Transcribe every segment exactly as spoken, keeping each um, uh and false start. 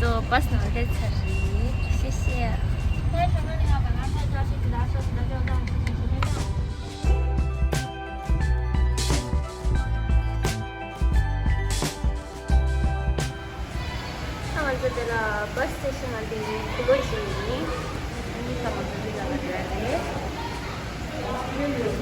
ཚོ་བྷ་སི་ནང་སླེབས་ཚར་རེད། ཤེས་ཤེས། ང་ཚོ་འདི་ལ་བྷ་སི་སི་ཊེ་ཤན་ལ་འདི་ཁུ་ལོ་ཞིག་ཡིན། ཨ་ནི་ད་ང་ཚོ་འདི་ལ་ལ་འགྲོ་ཡ་རེད། འདི་ད་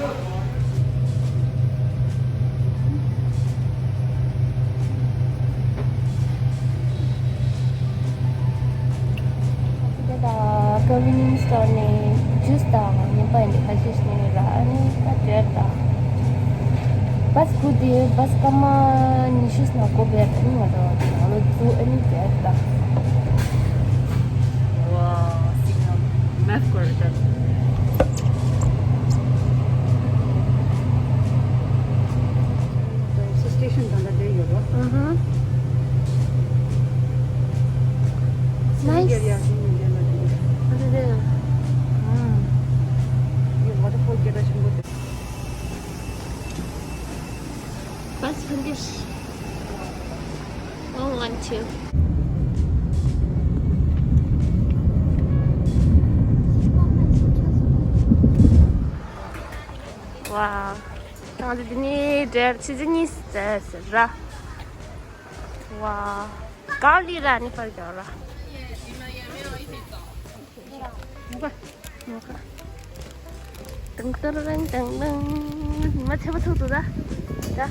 ཀོན་ཝི་ནི་ཡན་སི་སི་ཊོར་ནས་ཇུས་དང་ཉོན་པ་ཡིན་དེ་ཁ་ཤས་ཤིག་ཉོས་ར། ཨ་ནི་ད་དེར་ད་བྷ་སི་ཁུ་དེ་བྷ་སི་སྐར་མ་ཉི་ཤུ་ཙམ་འགོར་བས། ཨ་ནི་ང་ཚོ་ནང་ལོགས་ཚུར་ཨ་ནི་དེར་ད། ཝའོ། སིག་ནལ་མེབ་སྐོར་རེད་ད། སི་ཊེ་ཤན་དང་འདྲ་བསྡད་ཡོད་རེད། ཨུ་ཧུ། ནའིས། ཨ་དེ་དེ། ཨུམ། ཡི་ཝ་ཊར་ཕོལ་སྐད་གྲགས་ཆེན་པོ་དེ། བྷ་སི་ཕུན་དེ། ཨོ་ཝན་ཊུ། ཝའོ། ང་ཚོ་འདི་ནས་འདྲེར་ཆུ་ཚོད་གཉིས་ཙམ་ཟེར་ར། ཝའོ། ག་ལི་ར་ནི་ཕར་རྒྱག་ར། ཏང་ཏང་ཏང་ཏང་། མ་ཚད་པ་ཐུག་འདུག་ད། ད།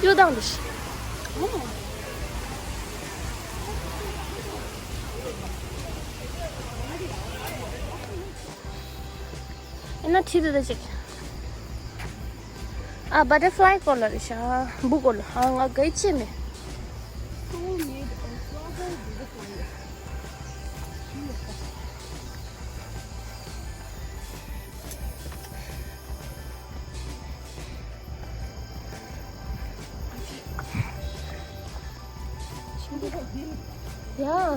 གཡོ་དང་འདི། ཨེ་ན་ཁྲིད་དུ་ད་ཅིག་ཨ། བ་ཊར་ཕ་ལའི་སྐོར་ལ་རེད་ཤག་འབུ་སྐོར་ལ། ཨ། ང་གའི་ཅི་མེད། ཡ། ཨུ་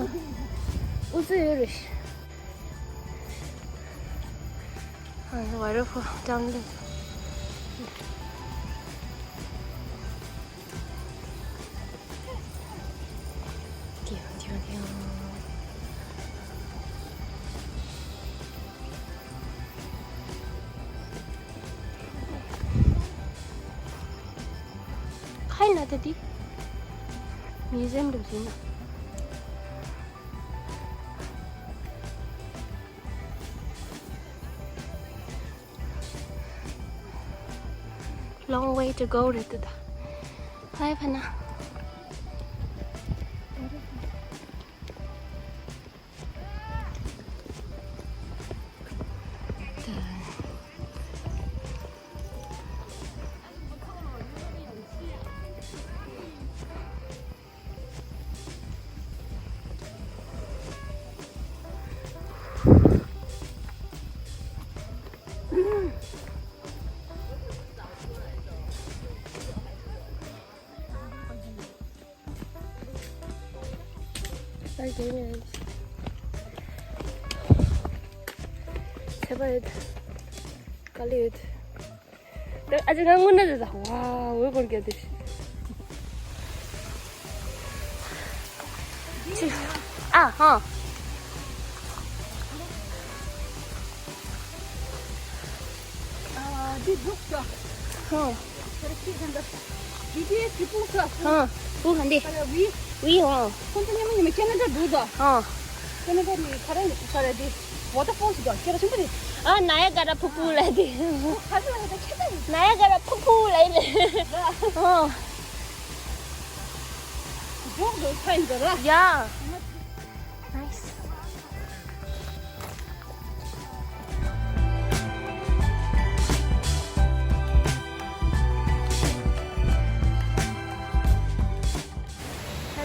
ཚུགས་ཡོད་རེད། ཨ། ཝ་ཊར་ཕོལ་འགྲམ་ལ། ཏིའུ་ཏིའུ་ཏིའུ། ཁ་ཡིན་ན་ད་འདི་མིའུ་ཛི་ཡམ་འདྲ་ཞིག་ཡིན་ན། Long way to go རེད་འདུག་ད། ཧའི་ཕ་ན། ཚད་པ་ཡོད། དཀའ་ལས་ཡོད། ཨ་ཅེ་ང་དངོས་གནས་རེད་ད། ཝའོ། འོད་སྐོར་རྒྱག་དེ། ཨ་ཧ། འདི་འདུག་ས། ཧ། ཁྱེད་ཀྱི་ཁྱེད་ཀྱི་ཁྱེད་ཀྱི་ཁྱེད་ཀྱི་ཁྱེད་ཀྱི་ཧ། ཧྥུ་ཧན་དེ། ཝི། ཝི་ཧོ། ཁོང་ཚོ་མཉམ་མཉམ་ཁེ་ན་ཌ་འདུག་ད། ཧ། ཁེ་ན་ཌ་ནི་ག་རེ་ག་རེ་དེ། ཝ་ཊར་ཕོལ་ཞིག་འདུག་སྐད་གྲགས་ཆེན་པོ་རེད། ཨ། ནཱ་ཡ་ག་ར་ཕུ་ཕུ་ལ་དེ། ཁ་ཚ་ལ་དེ་ཁྱེད་ཚ་ཡིན། ནཱ་ཡ་ག་ར་ཕུ་ཕུ་ལ་ཡིན་རེད། ཨོ། འཇོག་འདུག་ཁ་ཡིན་འདུག་ར། ཡ། ནའིས།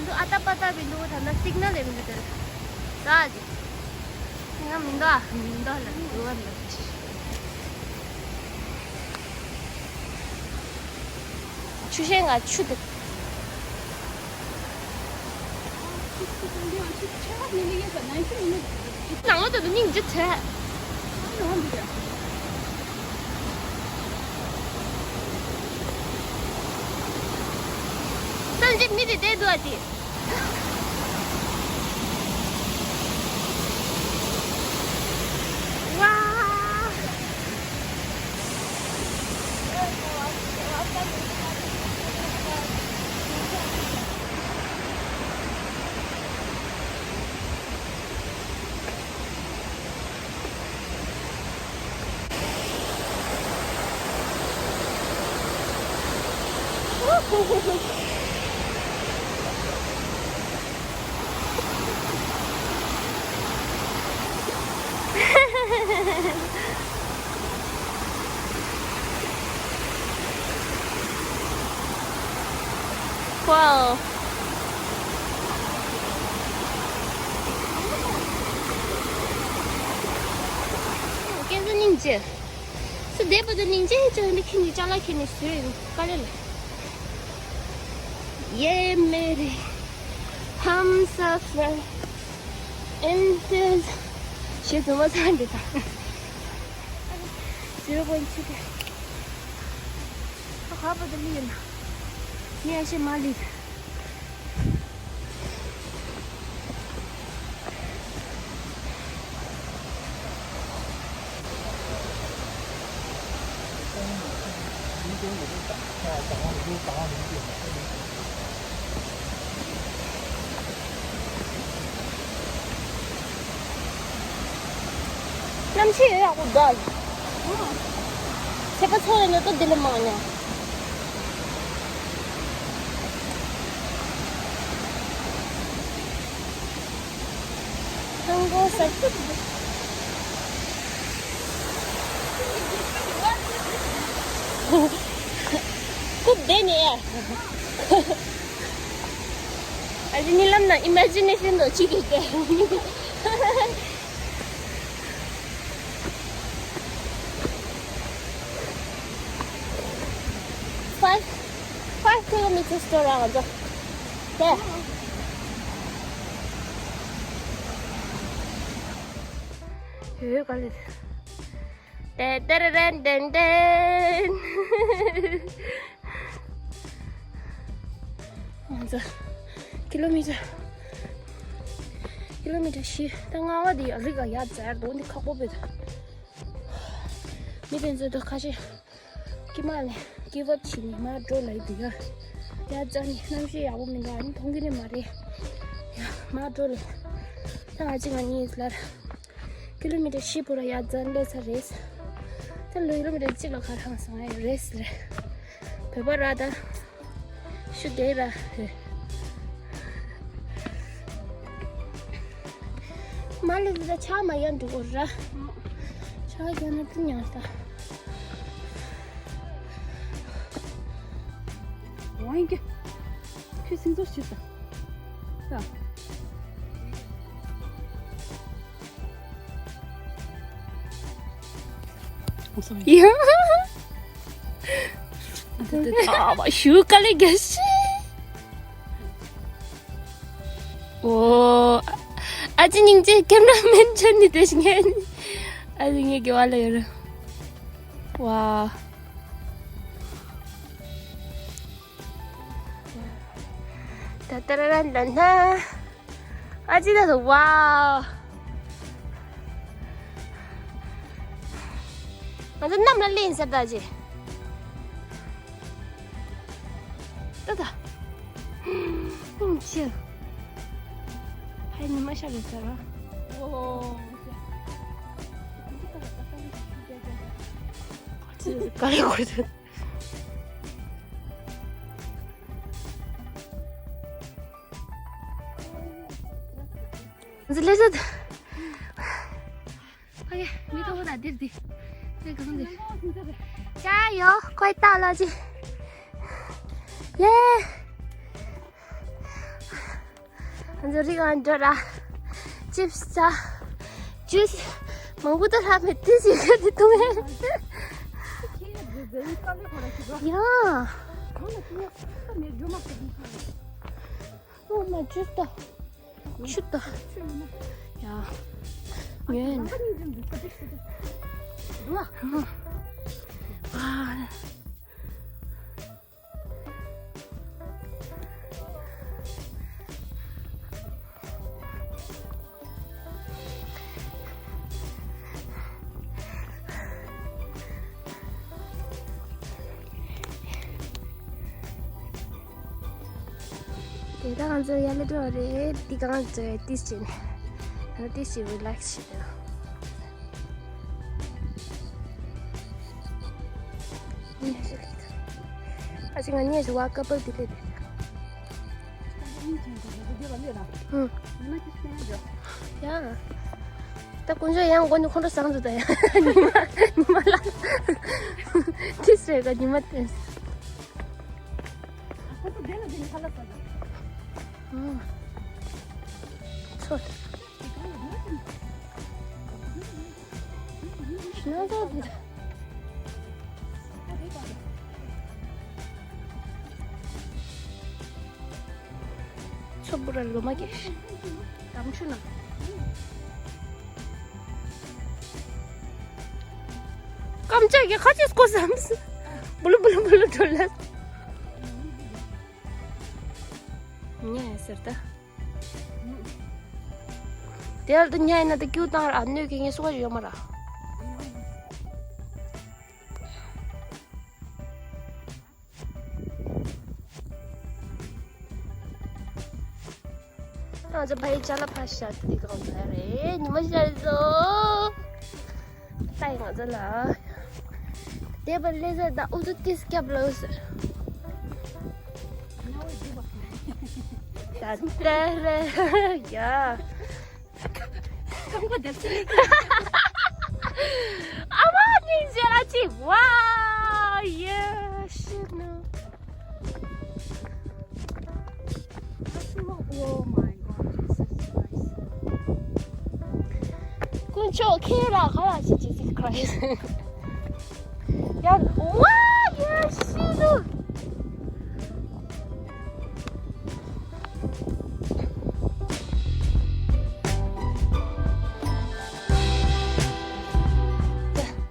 ད་དུང་ཨ་ཏ་པ་ཏ་མི་འདུག་ད་ལྟ་སིག་ནལ་ལས་མི་འདུག་དེར། ད་ཅི། ང་མི་འདུག་ཨ། མི་འདུག་ལ་འདུག་ཨ། ཆུ་ཤེལ་ང་ཆུ་འདུག་ནང་ལོགས་དེ་ཚོ་སྙིང་རྗེ་བྱས། སང་ཅིག་མི་དེ་བསྡད་འདུག་ཨ་ཅིག་ཝ། Wow. སྐད་ཆ་སྙིང་རྗེ། སུ་བསྡད་པ་དང་སྙིང་རྗེ་ཅང་འདི་ཁྱེད་ནི་ཅ་ལག་ཁྱེད་ནི་བཟོས་ཡིན་དཀའ་ལས་ལ། ये मेरे हमसफर इंतज़ ཞེས་དུ་མ་ཚང་འདི་དང་། zero point two ཁ་ཁ་པ་དུ་ལི་ཡིན་ན། ངས་ཨ་ཤེ་མ་ལི། གནམ་གཤིས་ཡོད་ཡག་པོ་འདུག་ཚད་པ་ཚོ་ཡོད་ན་ཏོ་འདི་ལ་མང་ཉོ། ཧང་གོ་ས། ཀུབ་དེ་ནས། ཨ་ནི་ལམ་ན་ཨི་མེ་ཇི་ནེ་ཤན་དོ་ཅི་གི་དེ། Five, five kilometers to around. Okay. ཡོད་ག་ལེ། ཏེ་ཏེ་རེ་རེན་ཏེན་ཏེན། ང་ཚོ་ཀི་ལོ་མི་ཊར། ཀི་ལོ་མི་ཊར་བཞི། ད་རྔ་བ་འདི་ཡང་རི་ག་ཡར་འཛེགས་འདུག་འདི་ཁག་པོ་བོད། མི་དེ་ཚོ་ད་ཁ་ཤས་ཀྱི་མ་ལས་ཀི་ཝབ་བྱས་ནས་མར་འགྲོ་ལབ་འདུག་ཡ། ཡར་འཛེགས་ནས་གནམ་གཤིས་ཡག་པོ་མི་འདུག་ཨ་ནི་མཐོང་གི་རེད་མ་རེད། ཡ་མར་འགྲོ་ལབ། ད་ང་གཅིག་ང་གཉིས་ལར། ཀི་ལོ་མི་ཊར་བཞི་པོ་ར་ཡར་འཛེགས་སླེབས་ཚར་རེད། ད་ལོ་ཀི་ལོ་མི་ཊར་གཅིག་ལ་ག་རང་སོང་ཨེ་རེད་ཟེར། བོད་པ་ར་ད། ཤུ་གེ་ར། མ་ལི་ད་ཆ་མ་ཡ་འདུག་ར། ཆ་ཡ་ན་ཏི་ཉང་ད། ཝང་གི་ཁྱོད་སེམས་ཚོར་ཞིག་ད། ད། ཡ། ཨ་བ་ཤུ་ག་ལེ་ག་ཤི། ཨོ། ཨ་ཅི་སྙིང་རྗེ་ཀེམ་ར་མེན་ཆོན་ནི་དེ་ཤི་ངན། ཨ་ཅི་ངའི་གེ་བ་ལ་ཡོད་ར། ཝ། ད་ད་ར་ར་ན་ན། ཨ་ཅི་ད་ད་ཝའོ། ང་ཚོ་གནམ་ལ་གླིང་ཟེར་ད་ཅི། ད་ད། ཨིན་ཅི། ཕའི་ཉི་མ་ཤར་རེད་ཟེར་ར། ཨོ། ཨ་ཅི་ད་ག་རེ་གོ་རེད། ང་ཚོ་སླེབས་ཚར། ཕ་གི་མི་ཐོག་པོ་དང་འདིར་འདི། འདིར་གང་འདིར། ཅ་ཡོ་ཁོའི་རྟ་ལ་ཅི། ཡེ། ང་ཚོ་རི་གང་འགྲོ་ར། ཅིབས་ཅ། ཇུས། མང་པོ་ད་ལྷག་མེད་དེ་ཅི་ག་དེ་འཐུང་ཡ། ཡ། ཨོ་མ་ཇུས་ད། ཆུ་ད། ཡ། ཉོན། ཨ། དེ་ད་ང་ཚོ་ཡར་སླེབས་འགྲོ་བ་རེད། འདི་ག་ང་ཚོ་ཏིས་བྱས་ནས། ང་ཏིས་བྱས་རི་ལེགས་བྱེད་དོ། ཨ་ཅེ་ང་གཉིས་ཀ་བ་ཀ་པལ་དེ་སླེབས་རེད། ཧུམ། ཡ། ད་དཀོན་མཆོག་ཡང་མགོ་ནས་ཁོང་ཁྲོ་ཟ་འགྲོ་ད་ཡ། ཉི་མ་ཉི་མ་ལ། ཏིས་རེད་ག་ཉི་མ་ཏིས། ཨ། ཚོ། ཤིང་ནགས་ཚོ་འདི། ཚོ་བུ་ར་ལོ་མ་གེ། དམ་ཆུ་ན། ཀམ་ཅག་གི་ཁ་ཅིག་སྐོར་བསམ། སི། བུ་ལུ་བུ་ལུ་བུ་ལུ་འགྲོ་ལ། ཉལ་ཟེར་ད། དེ་ལ་དུ་ཉལ་ཡིན་ན་དུ་ཀྱུ་བཏང་ར་གནོད་ཀྱི་ངས་སུ་བ་ཡོད་མ་ར། ང་ཚོ་ཕ་ཡི་ཅ་ལག་ཕ་ཤ་དེ་གང་ཟ་རེད། ཉི་མ་ཤར་སོང་། ད་ཡི་ང་ཚོ་ལ། དེ་བར་ལེ་ཟ་ད་ཨུ་ཚུགས་ཏིས་སྐྱབས་ལ་ཨུ་ཟེར། ད་ལྟ་རེད་ཡ། ཁང་པ་འདེབས་ཚུལ། ཨ་མ་སྙིང་རྗེ་ལ་ཅི་བ་ཡེ་ཤི་ནོ། Oh my God, Jesus Christ. དཀོན་མཆོག་ཁྱེད་རང་ག་ལ་ཞིག་Jesus Christ. ཡ་ཝ་ཡ་ཤི་ལུ།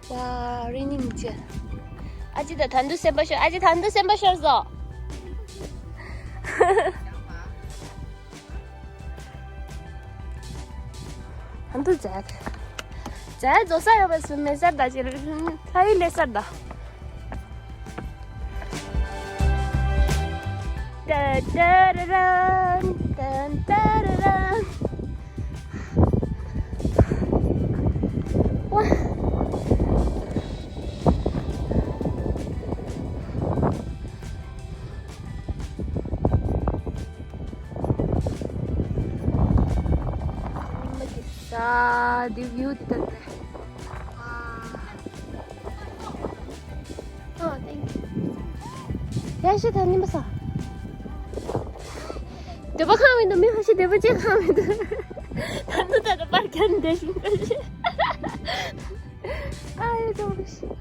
ཝ་རི་ནིང་ཅི། ཨ་ཅེ་ད་ད་འདུ་སེམས་པ་ཤོར། ཨ་ཅེ་ད་འདུ་སེམས་པ་ཤོར་སོང་། ཧན་དུ་ཛད། ཛད་ཛོ་ས་ཡོད་པ་སུ་མེ་སར་ད་ཅི་ལྷ་ཡི་ལེ་སར་ད། ཏན་ཏན་རན། ཏན་ཏན་རན། ཝ། ས་འདི་བིའུ་འདི་ལྟ་སྟེ། ཨ། ཨ། Thank you. ཡ་ཤི་ད་ཉི་མ་ས། འདོད་པ་ཁང་མི་འདུག་མི་ཧ་ཤི་འདོད་པ་ཅན་ཁང་མི་འདུག་ད་ནི་ད་ནི་པར་ཁན་འདེ་ཤིང་ཀ་ཤི། ཨ་ཡོ་ཏོ་ཤི།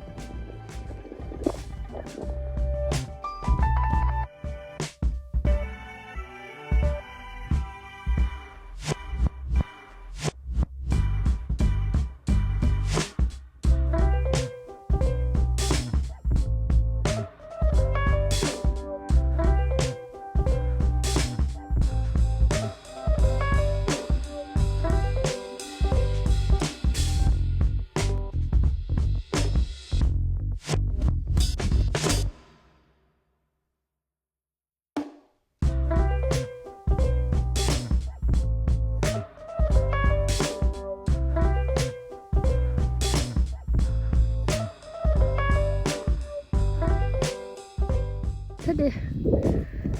ད་དེ།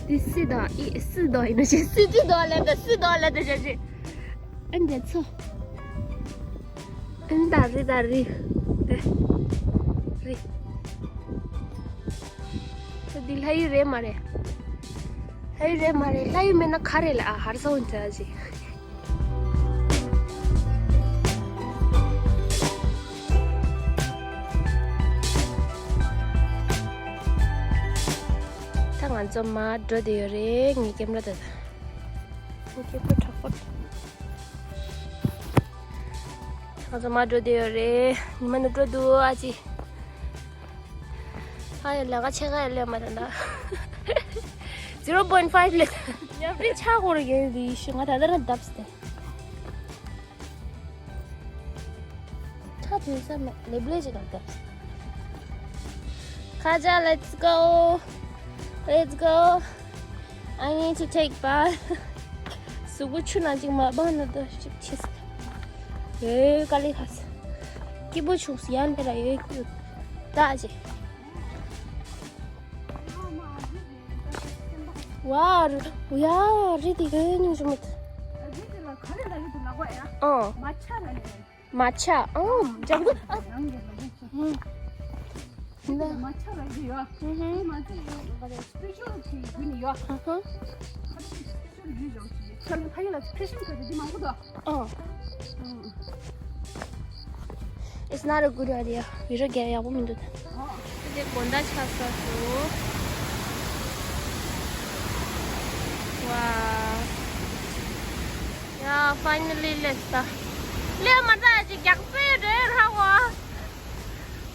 དེ་སི་དང་ཨི་སི་དང་ཡིན་ན་ཞེ་སི་ཏི་དང་ལ་དང་སི་དང་ལ་དང་ཞེ་ཞེ། ཨན་དེ་ཚོ། ཨན་ད་རི་ད་རི། དེ། རི། ད་འདི་ལྷ་ཡུལ་རེད་མ་རེད། ལྷ་ཡུལ་རེད་མ་རེད། ལྷ་ཡུལ་མེད་ན་ག་རེད་ལ། ཨ་ཧར་ས་འོན་ཚ་ཞིག་ད་ང་ཚོ་མར་འགྲོ་བསྡད་ཡོད་རེད། ངའི་ཀེམ་ར་ད་ད། ངའི་ཀེམ་ར་དྲག་པོ། ང་ཚོ་མར་འགྲོ་བསྡད་ཡོད་རེད། ཉི་མ་ནུབ་འགྲོ་འདུག་ཨ་ཅེ། ཨ་ཡ་ལས་ཀ་ཕྱེད་ཀ་ཡང་སླེབས་མ་ཐོན་ད། zero point five ལས། ཉམས་རིག་ཆག་སྐོར་ཡོད་རེད་ཤི། ང་ད་ལྟ་རང་བརྡབས་ཏེ། ཁྲ་དུས་ས་མེད་ལེབ་ལེ་ཅིག་ག་བརྡབས། ཁ་ཇ། let's go, let's go. I need to take bath. གཟུགས་པོ་ཆུ་ནང་ཅིག་མ་སྦངས་ན་ད་ཅིག་ཆེ་ས། ཡོད་དཀའ་ལས་ཁག་ས། སྐྱིད་པོ་བྱུང་སོང་། ཡར་འདི་ལ་ཡོད་ཀྱི་ད་ཅེ། ཝ་རི། ཡ་རི་དེ་གོ་ནི་ཞུ་མི་ཐུབ། ཨ། མ་ཆ། ཨང་། འཇམ་པོ། ཨ། འདི་མ་ཆ་ར་ཡི་ཡོད། ཧུམ་ཧུམ། མ་ཚད་ཡོད་པ་རེད། སྤེ་ཤལ་གྱི་རྒྱུ་ནི་ཡོད། ཧུམ་ཧུམ། ཨ། སྤེ་ཤལ་རྒྱུ་ཡོད་ཅིག་ཚ་ལུ་ཕ་ཡུལ་ལ་སྤེ་ཤལ་གྱི་རྒྱུ་མང་པོ་འདུག་ཨང་། It's not a good idea. ཡུ་རོ་རྒྱག་ཡག་པོ་མི་འདུག་ད་དེ་དགོང་དག་ཆགས་ས་སུ། ཝ། Yeah, finally སླེབས་ས། སླེབས་མ་ཐག་ཅིག་རྒྱག་སྲོལ་རེད་ར་བ།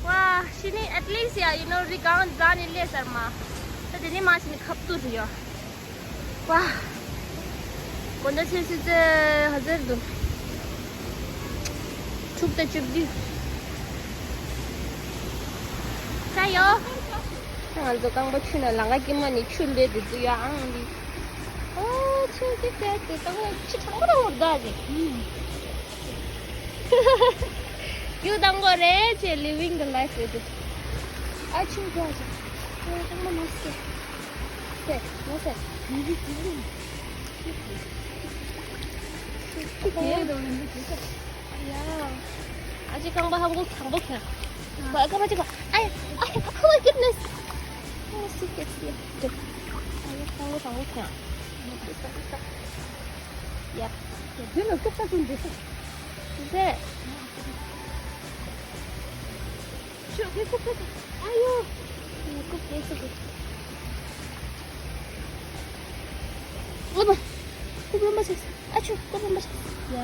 ཝ། ཤི་ནི་at least yeah, you know, རི་གང་འཛག་ནི་སླེབས་ཚར་མ། ད་དེ་ནི་མ་ཤི་ནི་ཁབ་ཏུ་རེད་ཡོད། ཝ། དགོང་དག་ཆུ་ཚོད་ཧ་ཟེར་འདུག་དྲུག་དང་བཅུ་བདུན། ཆ་ཡོད། ང་ཚོ་རྐང་པ་ཆུ་ནང་ལང་ཀ་སྐྱིད་མ་ནི་ཆུ་ལས་དེ་ཚོ་ཡོད་ཨང་འདི། ཨོ་ཆུ་སྐྱིད་དེ་དེ་རྐང་པ་ཆུ་གྲང་མོ་གྲང་མོ་རེད་ད་ཅིག་ཡུ་དང་གོ་རེད་ཅེ། living the life with it. ཨ་ཆུ་རྒྱག་ཅིག་ཨོ་རྐང་པ་ནོར་སྐྱེ། ཟེར་ནོར་ཟེར། ཆུ་དེ་དང་ནི་ཆུ་ཡ། ཨ་ཅེ་རྐང་པ་ཧམ་གོ་དང་པོ་ཁྱེར། ཨ། རྐང་པ་གཅིག་པ། ཨ་ཡ། ཨ་ཡ། Oh my goodness. Oh, see, see, see. ཨ་ཡ། རྐང་པ་དང་པོ་ཁྱེར། ཡ། དེ་ལ་ཏོག་ཙམ་འདི་ཟེར། ཟེར། ཤོག་གེ་ཤོག་གེ། ཨ་ཡོ། ཨ་ཡོ། ཀུབ་གེ་ཤོག་གེ། ཨོ་མ། ཀུབ་རོམ་པ་ཆགས། ཨ་ཆུ། ཀུབ་རོམ་པ་ཆགས། ཡ།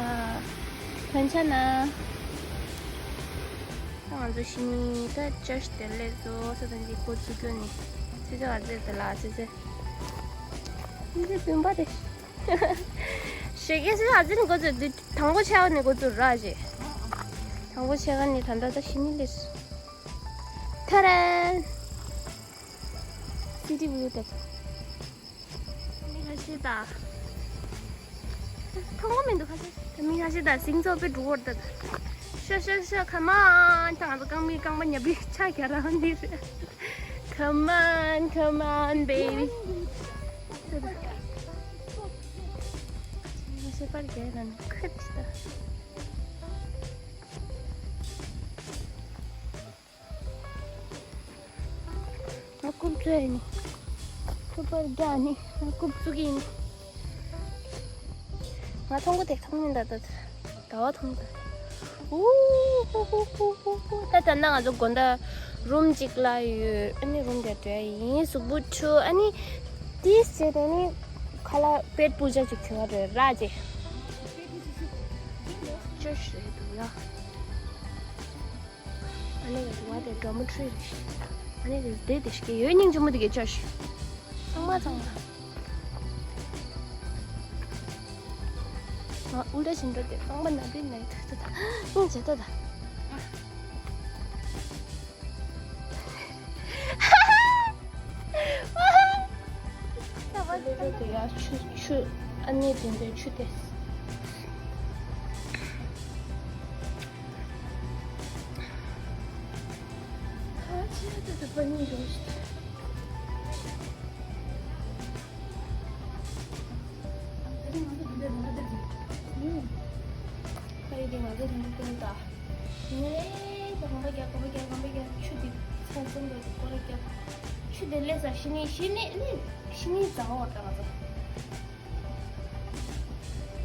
ཐན་ཆ་ན། ད་ང་ཚོ་ཤི་ནི་ད་ཅར་ཆ་དེར་སླེབས་སོང་། ས་དང་གཅིག་འགོ་ཚུགས་རྒྱུ་ནི། ཚེ་ཚེ་བ་ཚེ་ཚེ་ལ་ཚེ་ཚེ། ཚེ་ཚེ་བདུན་པ་དེ། ཞེ་གེ་སི་ཨ་ཙི་ནི་འགོ་ཚུགས་དུས་དང་པོ་ཆེ་བ་ནི་འགོ་ཚུགས་ར་ཞེ། དང་པོ་ཆེ་བ་ནི་ད་ལྟ་ད་ཤི་ནི་ལེ་སུ། ཐ་རན། སི་ཊི་བིའུ་དེ། མི་ཁ་ཤས་ད། མཐོང་གི་མི་འདུག་ཁ་ཤས་ད་མི་ཁ་ཤས་ད་སིང་ཚོགས་པའི་འགྲོ་བར་ད། ཤོ་ཤོ་ཤོ། Come on. ད་ང་ཚོ་རྐང་མི་རྐང་པ་ཉབ་རི་ཆ་ག་རང་འདི་རེད། Come on, come on, baby. ཤེས་པར་རྒྱལ་ལ་ནི་ཁུར་ཅི་ད། ང་རྐུབ་བཙུགས་ནི། ཁུར་པར་རྒྱག་ནི། ང་རྐུབ་བཙུགས་ཀྱི་ཡིན། ང་མཐོང་གོ་དེ་མཐོང་མིན་ད་ད་ད་བ་མཐོང་ད། ཨུ་ཧུ་ཧུ་ཧུ་ཧུ་ཧུ། ད་ད་ན་ང་ཚོ་དགོང་དག་རུམ་གཅིག་ལ་ཡོད། ཨ་ནི་རུམ་དེ་འདྲ་ཡིན། གཟུགས་པོ་འཁྲུ། ཨ་ནི་ཏིས་བྱས་ཏེ་ནི་ཁ་ལག་པེད་པུ་ཅ་ཅིག་གྱོན་རེད་ར་ཅེ། ཅོ་ཤི་རེད་འདུག་ཡ། ཨ་ནི་རེད་བ་དེ་ཌོ་མི་ཊོ་རི་རེད། ཨ་ནི་རེད་དེ་དེ་ཞིག་ཡོད། སྙིང་རྗེ་མོ་དེ་གས་ཅོ་ཤི། ཚང་མ་ཚང་མ། ང་ཨུ་ལ་ཞིག་འགྲོ་དེ་རྐང་པ་ན་བི་ན་ཡི་ཐུག་ཐུག་ཐག་སྙིང་རྗེ་ཐུག་ཐག་ད་བ་དེ་ཡ་ཆུ་ཆུ། ཨ་ནི་དེ་འདྲའི་ཆུ་དེ། ཁ་ཆེ་དེ་དེ་པ་ནི་འགྲོ་ཤི། ཨ་རི་ང་ཚོ་དེ་འདྲ་ང་ཚོ་དེ་འདྲ་ད། ངས་ད་གོམ་པ་རྒྱག་གོམ་པ་རྒྱག་གོམ་པ་རྒྱག་ཆུ་དེ་ཚང་ཚང་དེ་སྐོར་ར་རྒྱག་ཆུ་དེ་ལས་ས་ཤི་ནི་ཤི་ནི་ནི་ཤི་ནི་ཙང་བ་ད་ང་ཚོ།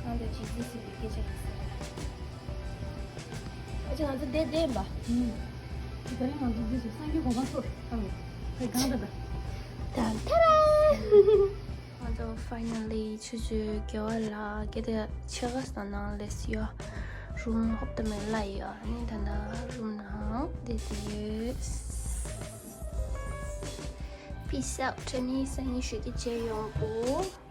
གང་དུ་ཇི་ཟི་སི་པའི་སྐད་ཆ་ཡིན་ས་རེད། ཨ་ཅེ་ང་ཚོ་བསྡད་བསྡད་ཡིན་པ། ཨུམ། དེ་ལས་ང་ཚོ་འདི་ཚོ་སངས་རྒྱས་གོ་འཕང་ཐོབ་བཏང་། དེ་གང་ད་ད། ད་ཐ་ར། ང་ཚོ་finally ཆུ་ཚོད་བརྒྱད་པ་ལ་སྐད་ཆ་ཆེ་ག་ས་ནང་སླེབས་ཡོད། རུམ་ཧོབ་ཏེ་མེད་ལ་ཡོད། ཨ་ནི་ད་ལྟ་རུམ་ནང་བསྡད་དེ་ཡོད། Peace out. ཨ་ནི་སང་ཉིན་ཞུ་གི་བྱེད་ཡོང་་པོ།